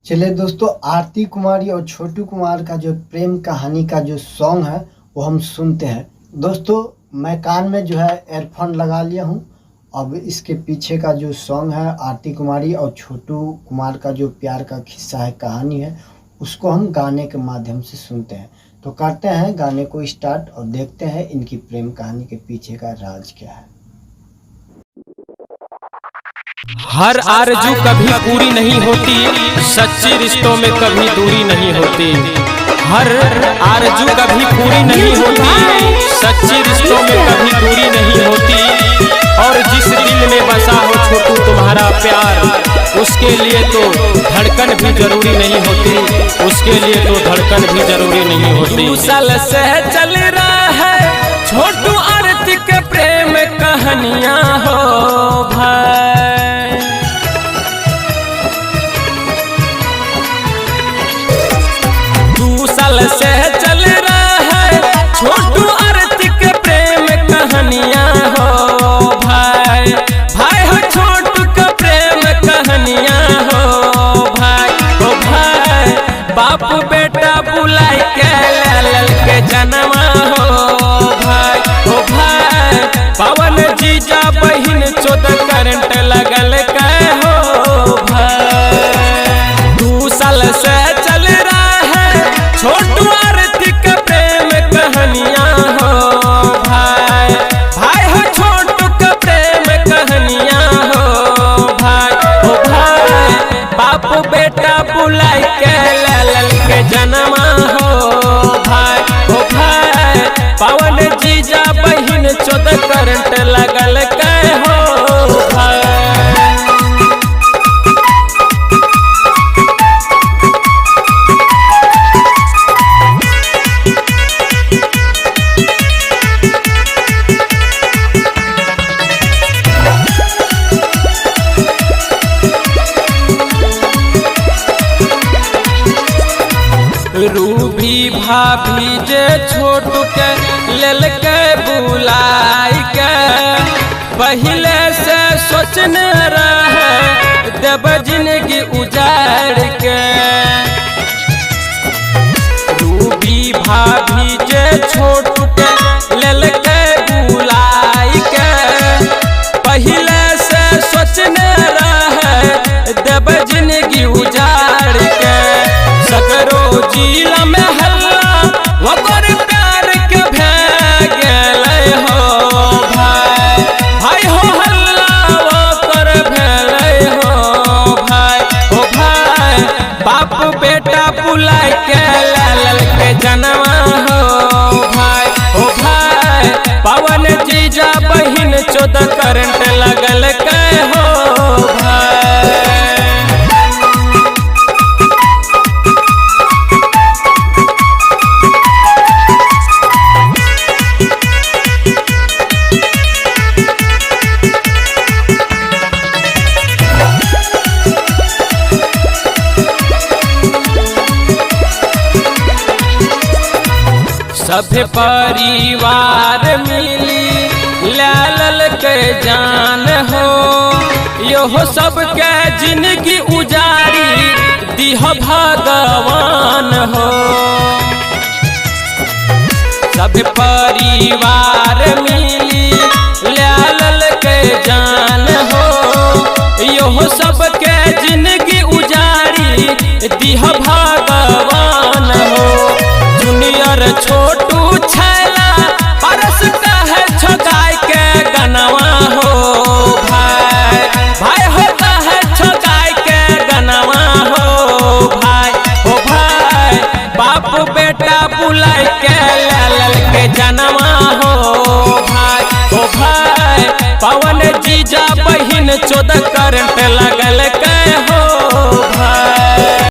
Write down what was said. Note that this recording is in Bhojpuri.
चलिए दोस्तों, आरती कुमारी और छोटू कुमार का जो प्रेम कहानी का जो सॉन्ग है वो हम सुनते हैं। दोस्तों, मैं कान में जो है एयरफोन लगा लिया हूँ। अब इसके पीछे का जो सॉन्ग है, आरती कुमारी और छोटू कुमार का जो प्यार का किस्सा है, कहानी है, उसको हम गाने के माध्यम से सुनते हैं। तो करते हैं गाने को स्टार्ट और देखते हैं इनकी प्रेम कहानी के पीछे का राज क्या है। हर आरजू कभी पूरी नहीं होती, सच्चे रिश्तों में कभी दूरी नहीं होती। हर आरजू कभी पूरी नहीं होती, सच्चे रिश्तों में कभी दूरी नहीं होती। और जिस दिल में बसा हो छोटू तुम्हारा प्यार, उसके लिए तो धड़कन भी जरूरी नहीं होती, उसके लिए तो धड़कन भी जरूरी नहीं होती। दू साल से चल रहा है छोटू आरती के प्रेम कहानियां हो भाई। दू साल से चल रहा है छोटू आरती के प्रेम कहानियां हो भाई। भाई हो छोटू के प्रेम कहानियां हो भाई, हो भाई। बाप बेटा बुलाई के लाल के जनमा हो भाई, हो भाई। पवन जीजा बहिन 14 करंट लगल के हो भाई। दू साल से चल रहा है छोटू आरती के प्रेम कहानियां हो भाई। भाई हो छोटू के प्रेम कहानियां हो भाई, हो भाई। बाप बेटा बुलाई के लाल के जनमा हो भाई, हो भाई। पवन जीजा बहिन 14 करंट लगल के हो भाई। रूबी भाभी जे छोटू के लेल के बुलाई के, पहले से सोचने रहे देव जिंदगी उजाड़ के। रूबी भाभी जे छोटू के लेल के बुलाई के, पहले से सोचने रहे देव जिंदगी उजाड़ के। सगरो जिला में हल्ला ओकर प्यार के भे गेलै हो भाई। भाई हो हल्ला ओकर भेलै हो भाई, हो भाई। बाप बेटा बुलाई के लाल के जनवा हो भाई, हो भाई। पवन जीजा बहिन 14 करंट लगल के हो भाई। सब परिवार मिली लाल के जान हो, यो सबके जिंदगी उजारी दिह भगवान हो। सब परिवार मिली लाल के जान हो, यो सबके जिंदगी उजारी दिह भगवान हो। जूनियर छोटू छैला परस कहे छो गाय के गनवा हो भाई। भाई हो कहे छो गाय के गनवा हो भाई, हो भाई। बाप बेटा बुलाई के लाल के जनवा हो भाई, हो भाई। पवन जीजा बहिन 14 करंट